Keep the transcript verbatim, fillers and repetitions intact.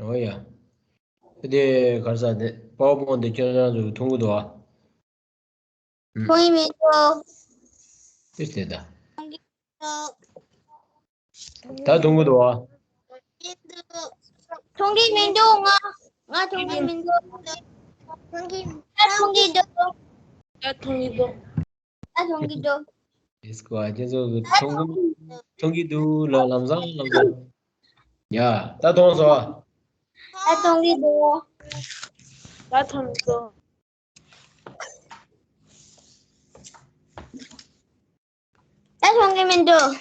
འོ་ཡ། དེ་གར་ས་དེ་པ་ཝར་པོའེནཊ་དེ་ཁྱོད་རང་ཚོ་མཐོང་གི་འདུག་ཨ། མཐོང་གི་མི་འདུག་དེ་དེ་ད། ད་མཐོང་གི་འདུག་ཨ། མཐོང་གི་མི་འདུག་ང་ང་མཐོང་གི་མི་འདུག་མཐོང་གི་ད་མཐོང་གི་འདུག་ད་མཐོང་གི་འདུག་ད་མཐོང་གི་འདུག་ཨིས་ཀོ་ཨ་ཁྱེད་ཚོ་གི་མཐོང་གི་མཐོང་གི་འདུག་ལ་ལམ་སང་ལམ་སང་། ཡ། ད་མཐོང་སོང་ཨ། ད་མཐོང་གི་འདུག་ད་མཐོང་གི་འདུག་ད་མཐོང་གི་མི་འདུག